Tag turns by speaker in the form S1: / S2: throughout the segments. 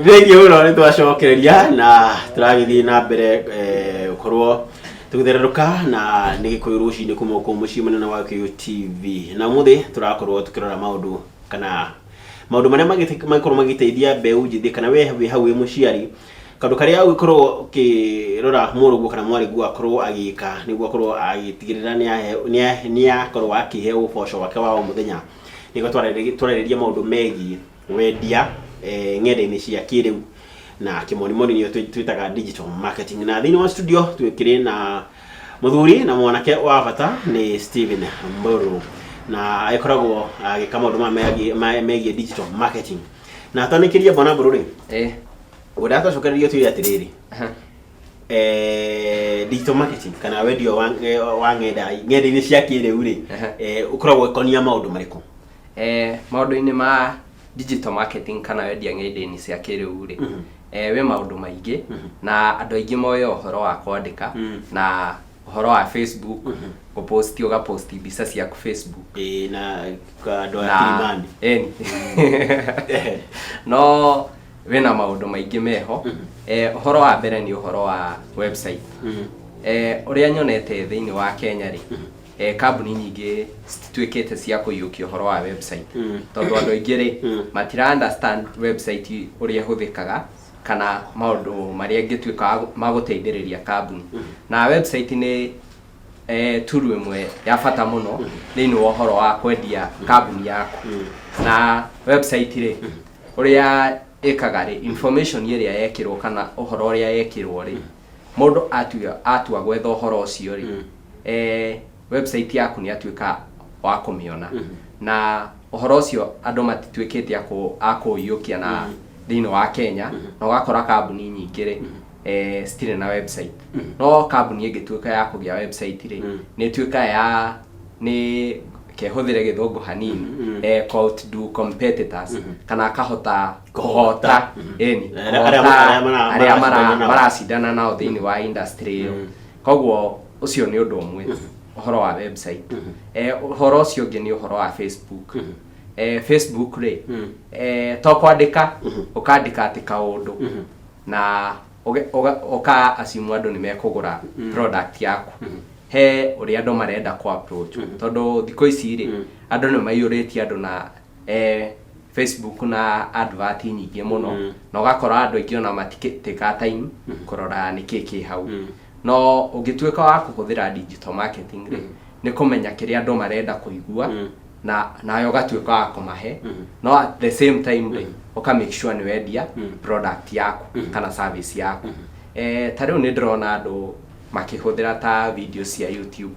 S1: Thengiũ mũno, nĩ twacokereria na tũragĩthiĩ na mbere gũkorwo tũgĩthererũka na nĩ Gĩkũyũ Rũcinĩ kuma kũu mũciĩ mũnene wa Gĩkũyũ TV. Na ũmũthĩ tũrakorwo tũkĩrora maũndũ kana maũndũ marĩa mangĩkorwo magĩteithia mbeũ njĩthĩ, kana we wĩ hau wĩ mũciari, kaũndũ karĩa ũngĩkorwo ũkĩrora mũrũguo kana mwarĩguo akorwo agĩka nĩguo akorwo agĩtigĩrĩra nĩ akorwo akĩhe ũboco wake wa o mũthenya. Nĩguo twarĩrĩria maũndũ megiĩ wendia ng'enda-inĩ cia kĩrĩu, na kĩmonimoni nĩyo twĩtaga digital marketing. Na thĩinĩ wa studio twĩkĩrĩ na mũthuri na mwanake wa bata, nĩ Steven Mburu, na agĩkoragwo agĩka maũndũ maya megiĩ digital marketing. Na twanĩkĩria, bwana Mburu rĩ, ngwendaga twacokereria twĩre atĩrĩrĩ, digital marketing kana wendio wa ng'enda-inĩ cia kĩrĩu rĩ, ũkoragwo ũgĩkonia maũndũ marĩkũ?
S2: Maũndũ-inĩ ma digital marketing kana wendia ng'enda-inĩ cia kĩrĩu rĩ, wĩ maũndũ maingĩ, na andũ aingĩ moĩ ũhoro wa kwandĩka na ũhoro wa Facebook, gũposti, ũgaposti mbica ciaku Facebook.
S1: Ĩĩ, na andũ a Kilimani.
S2: Ĩni. No wĩna maũndũ maingĩ meho. Ũhoro wa mbere nĩ ũhoro wa website. Ũrĩa nyonete thĩinĩ wa Kenya rĩ, kambuni nyingĩ citituĩkĩte cia kũiyũkia ũhoro wa website, tondũ andũ aingĩ rĩ, matira understand website ũrĩa ĩhũthĩkaga kana maũndũ marĩa ĩngĩtuĩka ma gũteithĩrĩria kambuni. Na website nĩ tool ĩmwe ya bata mũno thĩinĩ wa ũhoro wa kwendia kambuni yaku. Na website rĩ, ũrĩa ĩkaga rĩ, information ĩrĩa yekĩrwo kana ũhoro ũrĩa yekĩrwo rĩ, mũndũ atua gwetha ũhoro ũcio rĩ, website yaku nĩ atuĩka wa kũmĩona. Na ũhoro ũcio andũ matituĩkĩte a kũũiyũkia na thĩinĩ wa Kenya, na ũgakora kambuni nyingĩ rĩ, citirĩ na website. No kambuni ĩngĩtuĩka ya kũgĩa website rĩ, nĩ ĩtuĩkaga ya nĩ kehũthĩre Gĩthũngũ hanini, outdo competitors, kana akahota kũhota, ĩni,
S1: Arĩa
S2: kũhota
S1: arĩa
S2: arĩa
S1: maracindana nao.
S2: Maracindana nao thĩinĩ wa industry ĩyo. Koguo ũcio nĩ ũndũ ũmwe, ũhoro wa website. Ũhoro ũcio ũngĩ nĩ ũhoro wa Facebook. Facebook rĩ, to kwandĩka, ũkandĩka atĩ kaũndũ na ũka assume andũ nĩ mekũgũra product yaku. He ũrĩa andũ marenda kũ approach, tondũ thikũ ici rĩ, andũ nĩ maiyũrĩtie andũ na Facebook na advert nyingĩ mũno, na ũgakora andũ aingĩ ona matikĩtĩka time kũrora nĩkĩ kĩ hau. No ũngĩtuĩka wa kũhũthĩra digital marketing rĩ, nĩ kũmenya kĩrĩa andũ marenda kũigua, na nawe ũgatuĩka wa kũmahe, no at the same time rĩ, ũka make sure nĩ wendia product yaku kana service yaku. Ta rĩu nĩ ndĩrona andũ makĩhũthĩra ta video cia YouTube.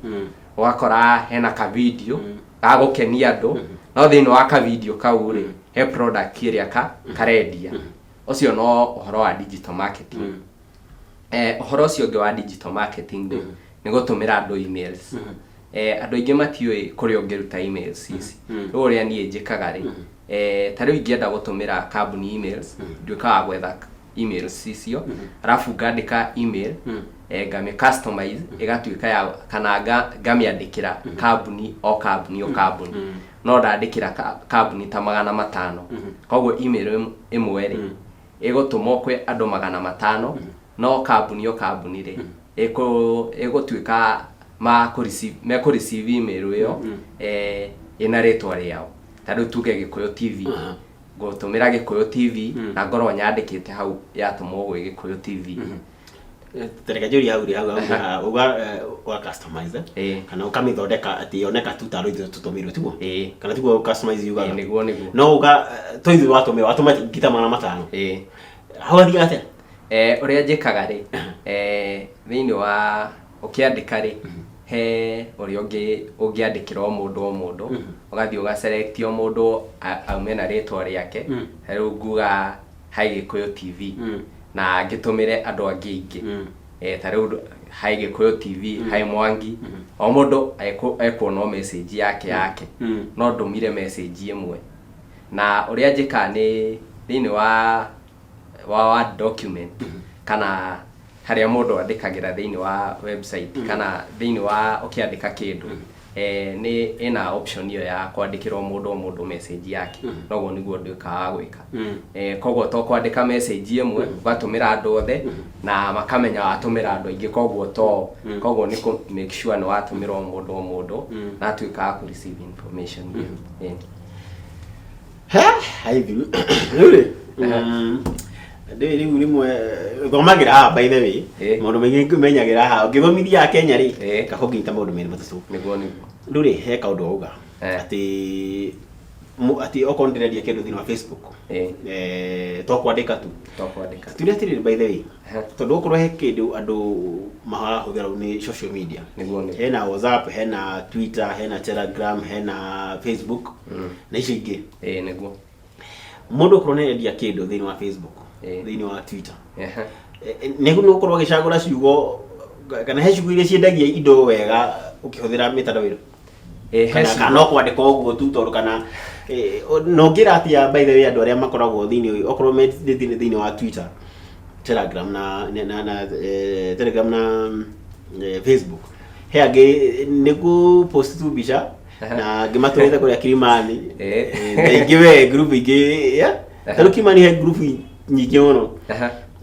S2: Ũgakora hena ka video ga gũkenia andũ, no thĩinĩ wa ka video kau rĩ, he product ĩrĩa karendia. Ũcio no ũhoro wa digital marketing. Ũhoro ũcio ũngĩ wa digital marketing rĩ, nĩ gũtũmĩra andũ emails. Andũ aingĩ matiũĩ kũrĩa ũngĩruta emails ici. Rĩu ũrĩa niĩ njĩkaga rĩ, ta rĩu ingĩenda gũtũmĩra kambuni emails, nduĩkaga wa gwetha emails icio, arabu ngandĩka email, ngamĩ customize ĩgatuĩka ya kana ngamĩandĩkĩra kambuni o kambuni o kambuni. No ndandĩkĩra kambuni ta 500. Koguo email ĩmwe rĩ, ĩgũtũmwo kwĩ andũ 500, no kambuni o kambuni rĩ, ĩgũtuĩka ma mekũ receive email ĩyo ĩna rĩtwa rĩao. Ta rĩu tuge Gĩkũyũ TV, ngũtũmĩra Gĩkũyũ TV na ngorwo nyandĩkĩte hau yatũmwo gwĩ Gĩkũyũ TV.
S1: Tereka njũria hau rĩ, hau uga uga customize, kana ũkamĩthondeka atĩ yoneka tu tarĩ ithuĩ tũtũmĩirwo, tiguo?
S2: Ĩĩ.
S1: Kana tiguo customize yugaga?
S2: Ĩĩ, nĩguo.
S1: No uga to ithuĩ watũmĩra, watũma ngita 500. Hau hathiaga atĩa?
S2: Ũrĩa njĩkaga rĩ, thĩinĩ wa ũkĩandĩka rĩ, he ũrĩa ũngĩandĩkĩra o mũndũ o mũndũ, ũgathiĩ ũgaselect o mũndũ aume na rĩtwa rĩake. Rĩu nguga "Hi Gĩkũyũ TV", na ngĩtũmĩre andũ angĩ aingĩ. Ta rĩu "Hi Gĩkũyũ TV", "Hi Mwangi", o mũndũ ekuona o message yake yake, no ndũmire message ĩmwe. Na ũrĩa njĩkaga nĩ thĩinĩ wa Word document kana harĩa mũndũ andĩkagĩra thĩinĩ wa website kana thĩinĩ wa ũkĩandĩka kĩndũ. Nĩ ĩna option ĩyo ya kwandĩkĩra o mũndũ o mũndũ message yake. Noguo nĩguo nduĩkaga wa gwĩka. Koguo to kwandĩka message ĩmwe ũgatũmĩra andũ othe na makamenya watũmĩra andũ aingĩ, koguo to koguo nĩ kũ make sure nĩ watũmĩra o mũndũ o mũndũ na atuĩka wa kũ receive information ĩyo.
S1: He, haithiru rĩu rĩ, ndĩ rĩu rĩmwe thomagĩra haha, by the way. Maũndũ maingĩ menyagĩra haha ũngĩthomithia Kenya rĩ, kaba ũngĩnyita maũndũ merĩ matatũ.
S2: Nĩguo nĩguo.
S1: Rĩu rĩ, he kaũndũ wauga atĩ atĩ okorwo ndĩrendia kĩndũ thĩinĩ wa Facebook, to kwandĩka tu.
S2: To kwandĩka.
S1: Tuge atĩrĩrĩ, by the way, tondũ okorwo he kĩndũ andũ marahũthĩra rĩu nĩ social media.
S2: Nĩguo nĩguo.
S1: Hena WhatsApp, hena Twitter, hena Telegram, hena Facebook na icio ingĩ.
S2: Ĩĩ nĩguo.
S1: Mũndũ okorwo nĩ arendia kĩndũ thĩinĩ wa Facebook, thĩinĩ wa Twitter, nĩ gũkorwo agĩcagũra ciugo kana he ciugo iria ciendagia indo wega ũkĩhũthĩra mĩtandao ĩno?
S2: Ĩĩ, he
S1: Kana
S2: ciugo.
S1: Kana no kwandĩka ũguo tu tondũ kana na ũngĩra atĩa, by the way, andũ arĩa makoragwo thĩinĩ, okorwo me thĩinĩ wa Twitter, Telegram na Telegram na Facebook, he angĩ nĩ kũ post tu mbica na angĩ matũrĩte kũrĩa Kilimani, na ingĩ we group ingĩ, yeah? Tarĩu Kilimani he group nyingĩ mũno,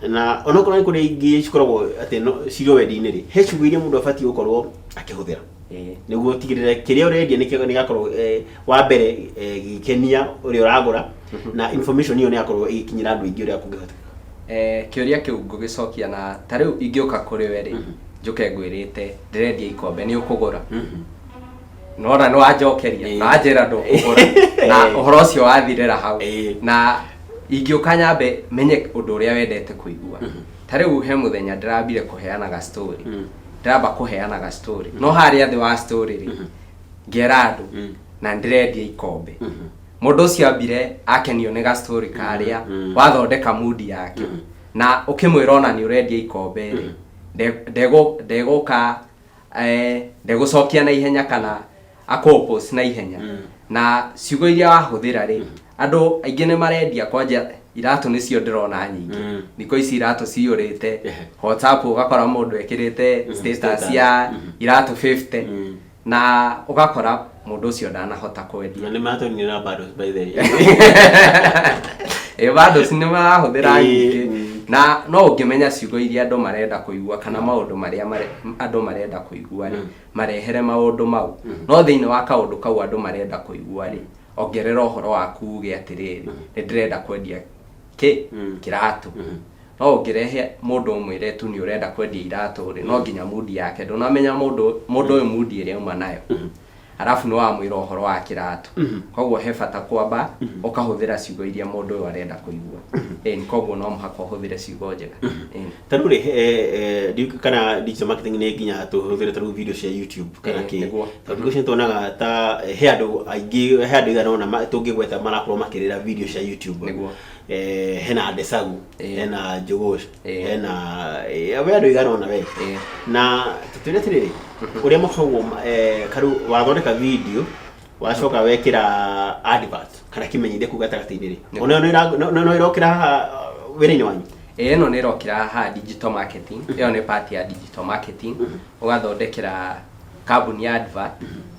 S1: na onokorwo nĩ kũrĩ ingĩ cikoragwo atĩ no cirĩ wendi-inĩ rĩ, he ciugo iria mũndũ abatiĩ gũkorwo akĩhũthĩra nĩguo ũtigĩrĩre kĩrĩa ũrendia nĩkĩo nĩgakorwo wa mbere gĩgĩkenia ũrĩa ũragũra, na information ĩyo nĩyakorwo ĩgĩkinyĩra andũ aingĩ ũrĩa kũngĩhoteka?
S2: Kĩũria kĩu ngũgĩcokia na ta rĩu ingĩũka kũrĩ we rĩ, njũke ngwĩrĩte ndĩrendia ikombe, nĩ ũkũgũra? Nona nĩ wanjokeria na wanjĩra ndũkũgũra na ũhoro ũcio wathirĩra hau. Na ingĩũka nyambe menye ũndũ ũrĩa wendete kũigua. Ta rĩu he mũthenya ndĩrambire kũheanaga story, ndĩramba kũheanaga story, no harĩa thĩ wa story rĩ, ngera andũ na ndĩrendia ikombe. Mũndũ ũcio ambire akenio nĩ ga story karĩa wathondeka mood yake, na ũkĩmwĩra ona nĩ ũrendia ikombe rĩ, ndegũka ndegũcokia na ihenya kana akũ na ihenya. Na ciugo iria wahũthĩra rĩ, andũ aingĩ nĩ marendia kwanja iratũ, nĩcio ndĩrona nyingĩ thikũ ici, iratũ ciyũrĩte WhatsApp, ũgakora mũndũ ekĩrĩte status
S1: status.
S2: ya iratũ 50, na ũgakora mũndũ ũcio ndanahota kwendia.
S1: Na nĩ matũnire na bundles, by the way.
S2: Ĩ, bundles nĩ marahũthĩra nyingĩ. Na no ũngĩmenya ciugo iria andũ marenda kũigua kana maũndũ marĩa andũ marenda kũigua rĩ, marehere maũndũ mau. No thĩinĩ wa kaũndũ kau andũ marenda kũigua rĩ, ongerera ũhoro waku, uge atĩrĩrĩ, nĩ ndĩrenda kwendia kĩ kĩratũ. No ũngĩrehe mũndũ ũmwĩre tu nĩ ũrenda kwendia iratũ rĩ, no nginya mood yake ndũnamenya mũndũ ũyũ mood ĩrĩa auma nayo, arabu nĩ wamwĩra ũhoro wa kĩratũ. Koguo he bata kwamba ũkahũthĩra ciugo iria mũndũ ũyũ arenda kũigua. Ĩni, koguo no mũhaka ũhũthĩre ciugo njega. Ĩni.
S1: Ta rĩu rĩ, ndiũĩ kana digital marketing nĩ nginya tũhũthĩre ta rĩu video cia YouTube kana kĩ? Tondũ thikũ ici nĩtuonaga ta he andũ aingĩ, he andũ aigana ũna tũngĩgweta marakorwo makĩrĩra video cia YouTube. Hena Desagu, hena Njũgũsh, hena we andũ aigana ũna we. Na tũtwĩre atĩrĩrĩ, ũrĩa makoragwo karĩu wathondeka video, wacoka wekĩra advert kana kĩmenyithia kũu gatagatĩ-inĩ rĩ, onayo no ĩrokĩra haha wĩra-inĩ wanyu?
S2: Ĩĩ, ĩno nĩ ĩrokĩra haha digital marketing. Ĩyo nĩ part ya digital marketing, ũgathondekera kambuni advert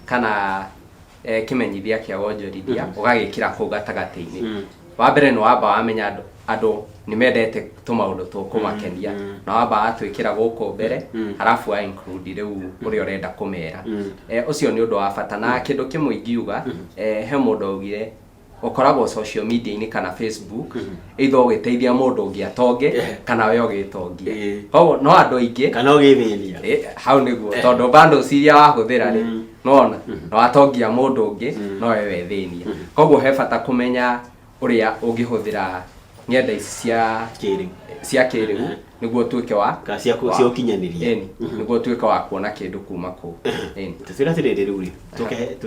S2: kana kĩmenyithia kĩa wonjorithia, ũgagĩkĩra kũu gatagatĩ-inĩ. Wa mbere nĩ wamba wamenya andũ nĩ mendete tũmaũndũ tũkũmakenia, na wamba watwĩkĩra gũkũ mbere, halafu wa include rĩu ũrĩa ũrenda kũmera. Ũcio nĩ ũndũ wa bata. Na kĩndũ kĩmwe ingiuga, he mũndũ augire ũkoragwo social media-inĩ kana Facebook, either ũgĩteithia mũndũ ũngĩ atonge kana we ũgĩtongie. Koguo no andũ aingĩ
S1: kana ũgĩthĩnia.
S2: Hau nĩguo, tondũ bundles iria wahũthĩra rĩ, nona na watongia mũndũ ũngĩ, no we wethĩnia. Koguo he bata kũmenya ũrĩa ũngĩhũthĩra ng'enda ici cia
S1: kĩrĩu,
S2: cia kĩrĩu nĩguo ũtuĩke wa
S1: kana cia ũkinyanĩria.
S2: Ĩni, nĩguo ũtuĩke wa kuona kĩndũ kuma kũu. Ĩni.
S1: Tũtwĩre atĩrĩrĩ, rĩu rĩ,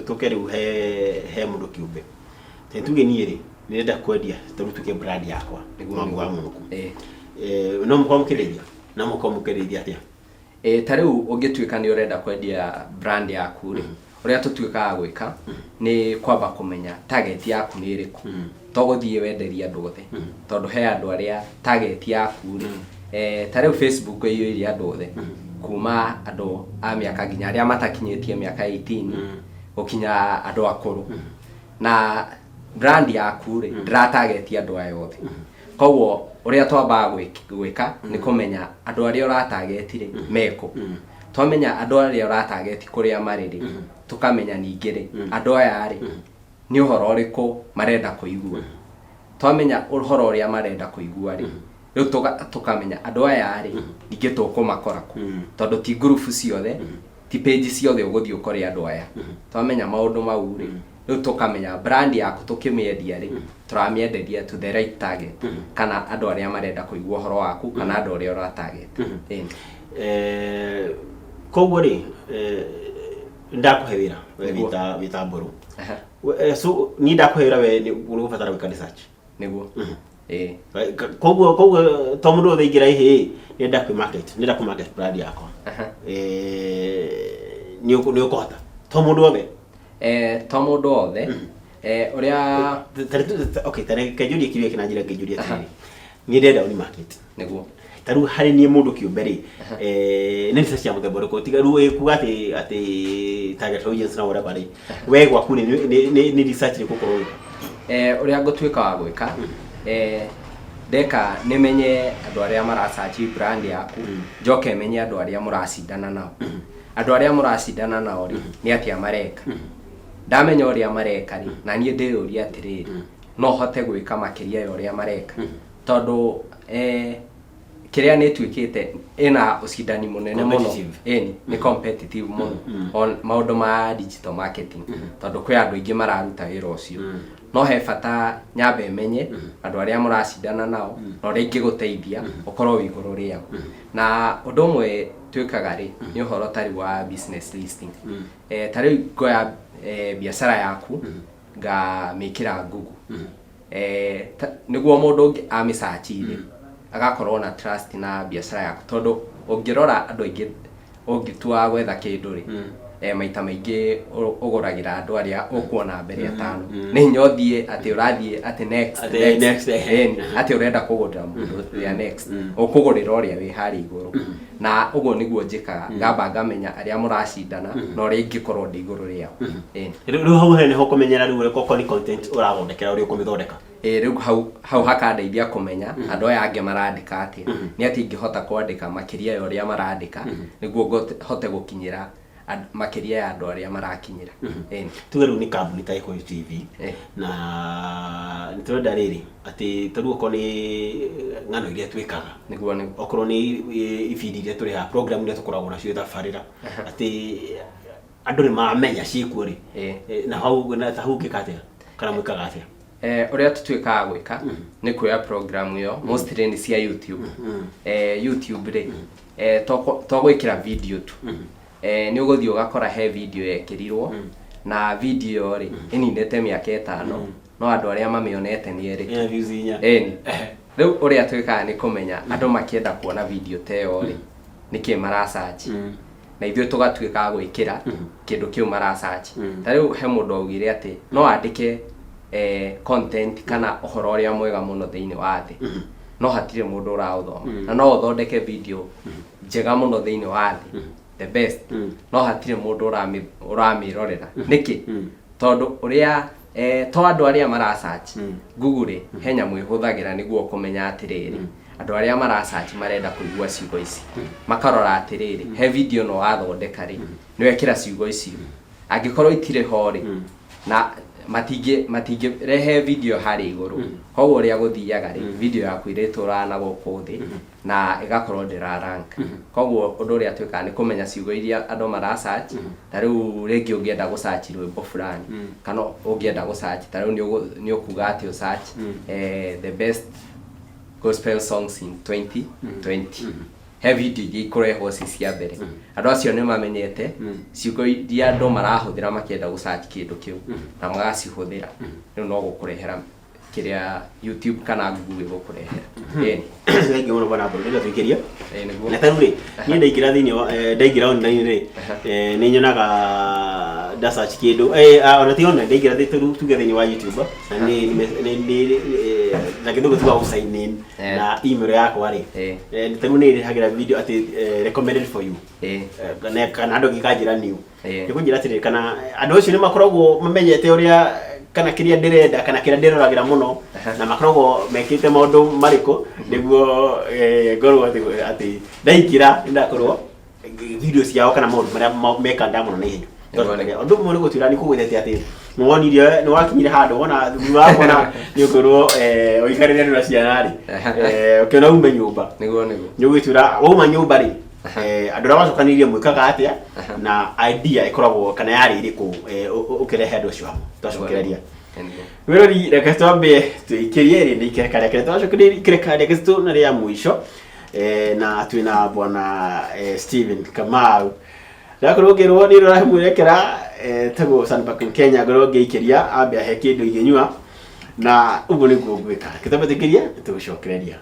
S1: tũke rĩu he mũndũ kĩũmbe. Te tuge niĩ rĩ, nĩndĩrenda kwendia, ta rĩu tuge brand yakwa, Mwangi wa Mũnũkũ. No mũkorwo mũkĩndeithia, na mũkorwo mũkĩndeithia atĩa?
S2: Ĩ, ta rĩu ũngĩtuĩka nĩ ũrenda kwendia brand yaku rĩ, ũrĩa tũtuĩkaga gwĩka nĩ kwamba kũmenya target yaku nĩ ĩrĩkũ. To gũthiĩ wenderie andũ othe, tondũ he andũ arĩa target yaku rĩ, ta rĩu Facebook ĩiyũire andũ othe. Kuma andũ a mĩaka nginya arĩa matakinyĩtie mĩaka 18 gũkinya andũ akũrũ. Na brand yaku rĩ, ndĩratarget andũ aya othe. Koguo ũrĩa twambaga gwĩka nĩ kũmenya andũ arĩa ũratarget rĩ mekũ. Twamenya andũ arĩa ũratarget kũrĩa marĩ rĩ, tũkamenya ningĩ rĩ, andũ aya rĩ, nĩ ũhoro ũrĩkũ marenda kũigua. Twamenya ũhoro ũrĩa marenda kũigua rĩ, rĩu tũkamenya andũ aya rĩ, ningĩ tũkũmakora kũ, tondũ ti ngurubu ciothe, ti page ciothe ũgũthiĩ ũkore andũ aya. Twamenya maũndũ mau rĩ, rĩu tũkamenya brand yaku tũkĩmĩendia rĩ, tũramĩenderia to the right target, kana andũ arĩa marenda kũigua ũhoro waku, kana andũ arĩa ũratarget. Ĩni.
S1: Koguo rĩ, ndakũhe wĩra we
S2: Nĩguo.
S1: wĩta Mbũrũ. So niĩ ndakũhe wĩra, we nĩ ũgũbatara gwĩka research.
S2: Nĩguo, ĩĩ.
S1: Koguo to mũndũ wothe ingĩra ihĩ nĩenda kwĩ market, nĩenda kũ market brand yakwa, nĩ ũkũhota to mũndũ wothe?
S2: To mũndũ wothe. Ũrĩa
S1: Okay, ta reke njũrie kĩũria kĩna njĩra ngĩnjũria atĩrĩrĩ, niĩ ndĩrenda ũni market.
S2: Nĩguo.
S1: Ta rĩu harĩ niĩ mũndũ kĩũmbe rĩ, nĩ research ya mũthemba ũrĩkũ, tiga rĩu kuga atĩ target audience na whatever rĩ, we gwaku nĩ research ĩrĩkũ ũkorwo ũgĩka?
S2: Ũrĩa ngũtuĩka wa gwĩka, ndeka nĩmenye andũ arĩa marasearch brand yaku, njoke menye andũ arĩa mũracindana nao. Andũ arĩa mũracindana nao rĩ, nĩ atĩa mareka? Ndamenya ũrĩa mareka rĩ, na niĩ ndĩyũrie atĩrĩrĩ, no hote gwĩka makĩria ya ũrĩa mareka? Tondũ kĩrĩa nĩ ĩtuĩkĩte ĩna ũcindani mũnene mũno.
S1: Competitive.
S2: Ĩni, nĩ competitive mũno on maũndũ ma digital marketing, tondũ kwĩ andũ aingĩ mararuta wĩra ũcio. No he bata nyambe menye andũ arĩa mũracindana nao na ũrĩa ingĩgũteithia ũkorwo wĩ igũrũ rĩao. Na ũndũ ũmwe twĩkaga rĩ, nĩ ũhoro ta rĩu wa business listing. Ta rĩu ngoya biacara yaku ngamĩkĩra Google, nĩguo mũndũ ũngĩ amĩsearch rĩ, agakorwo na trust na biacara yaku, tondũ ũngĩrora andũ aingĩ, ũngĩtua gwetha kĩndũ rĩ, maita maingĩ ũgũragĩra andũ arĩa ũkuona mbere atano. Nĩ hinya ũthiĩ atĩ ũrathiĩ atĩ next.
S1: Atĩ next.
S2: Ĩni, atĩ ũrenda kũgũrĩra mũndũ ũrĩa next, ũkũgũrĩra ũrĩa wĩ harĩa igũrũ. Na ũguo nĩguo njĩkaga, ngamba ngamenya arĩa mũracindana na ũrĩa ingĩkorwo ndĩ igũrũ rĩao. Ĩni.
S1: Rĩu hau he nĩho kũmenyera rĩu ũrĩa okorwo nĩ content ũrathondekera, ũrĩa ũkũmĩthondeka.
S2: Ĩĩ, rĩu hau hakandeithia kũmenya andũ aya angĩ marandĩka atĩa, nĩ atĩ ingĩhota kwandĩka makĩria ya ũrĩa marandĩka, nĩguo hote gũkinyĩra makĩria ya andũ arĩa marakinyĩra. Ĩni.
S1: Tuge rĩu nĩ kambuni ta Gĩkũyũ TV, na nĩ tũrenda rĩrĩ atĩ ta rĩu okorwo nĩ ng'ano iria twĩkaga,
S2: Nĩguo.
S1: okorwo nĩ ibindi iria tũrĩhaga, program iria tũkoragwo nacio tabarĩra, atĩ andũ nĩ mamenya ciĩkuo rĩ, na hau na ta hau ũngĩka atĩa kana mwĩkaga atĩa?
S2: Ũrĩa tũtuĩkaga gwĩka nĩ kuoya program ĩyo, mostly nĩ cia YouTube. YouTube rĩ, to gwĩkĩra video tu. Nĩ ũgũthiĩ ũgakora he video yekĩrirwo, na video ĩyo rĩ, ĩninĩte mĩaka 5, no andũ arĩa mamĩonete nĩ erĩ tu.
S1: Ĩna views 4.
S2: Ĩni. Rĩu ũrĩa twĩkaga nĩ kũmenya andũ makĩenda kuona video ta ĩyo rĩ, nĩkĩ marasearch, na ithuĩ tũgatuĩka a gwĩkĩra kĩndũ kĩu marasearch. Ta rĩu he mũndũ augire atĩ no andĩke content kana ũhoro ũrĩa mwega mũno thĩinĩ wa thĩ, no hatirĩ mũndũ ũraũthoma. Na no ũthondeke video njega mũno thĩinĩ wa thĩ, the best, no hatirĩ mũndũ ũramĩrorera. Nĩkĩ? Tondũ ũrĩa to andũ arĩa marasearch Google rĩ, he nyamũ ĩhũthagĩra nĩguo kũmenya atĩrĩrĩ, andũ arĩa marasearch marenda kũigua ciugo ici. Makarora atĩrĩrĩ, he video no wathondeka rĩ, nĩ wekĩra ciugo icio, angĩkorwo itirĩ ho rĩ, na matingĩrehe video harĩa igũrũ. Koguo ũrĩa gũthiaga rĩ, video yaku ĩrĩtũraga na gũkũ thĩ na ĩgakorwo ndĩra rank. Koguo ũndũ ũrĩa twĩkaga nĩ kũmenya ciugo iria andũ mara search. Ta rĩu rĩngĩ ũngĩenda gũ search rwĩmbo fulani, kana ũngĩenda gũ search, ta rĩu nĩ ũkuga atĩ ũ search the best gospel songs in 2020, he video iria ikũrehwo ci cia mbere. Andũ acio nĩ mamenyete ciugo iria andũ marahũthĩra makĩenda gũ search kĩndũ kĩu, na magacihũthĩra. Rĩu no gũkũrehera kĩrĩa YouTube kana Google ĩgũkũrehera. Ĩni.
S1: Thengiũ mũno, bwana Mbũrũ, nĩgetha tũikĩrie.
S2: Ĩĩ, nĩguo.
S1: Na tarĩu rĩ, niĩ ndaingĩra thĩinĩ wa ndaingĩra online rĩ, nĩ nyonaga nda search kĩndũ, ona ti online, ndaingĩra tuge thĩinĩ wa YouTube na nĩ na gĩthũngũ tuga gũ sign in na email yakwa rĩ, ta rĩu nĩ ĩrehagĩra video atĩ recommended for you, kana andũ angĩ kanjĩra new. Nĩ kũnjĩra atĩrĩrĩ, kana andũ acio nĩ makoragwo mamenyete ũrĩa kana kĩrĩa ndĩrenda kana kĩrĩa ndĩroragĩra mũno, na makoragwo mekĩte maũndũ marĩkũ nĩguo ngorwo atĩ ndaingĩra nĩndakorwo video ciao kana maũndũ marĩa meka ndamona na ihenya.
S2: Nĩguo.
S1: Ũndũ ũmwe nĩ gũtuĩra nĩ kũgwĩtete atĩ nĩwonire nĩwakinyire handũ wona thutha wa kuona nĩ ũkorwo ũikarĩre andũ na ciana rĩ, ũkĩona ume nyũmba.
S2: Nĩguo.
S1: Nĩ ũgwĩtuĩra wauma nyũmba rĩ, andũ arĩa wacokanĩrĩrie mwĩkaga atĩa na idea ĩkoragwo kana yarĩ ĩrĩkũ ũkĩrehe andũ acio hamwe twacokereria?
S2: Nĩguo.
S1: Wĩrori, reke twambe tũikĩrie rĩ nĩ ikereka rĩake, twacokereria ikereka rĩa gatatũ na rĩa mũico, na twĩna bwana Stephen Kamau. Ndakorwo ngĩrwo nĩ ũrahe mwerekera, tagwo Sunpark Kenya, ngorwo ngĩikĩria ambe ahe kĩndũ ingĩnyua, na ũguo nĩguo ngwĩka. Reke twambe tũikĩrie, tũgũcokereria.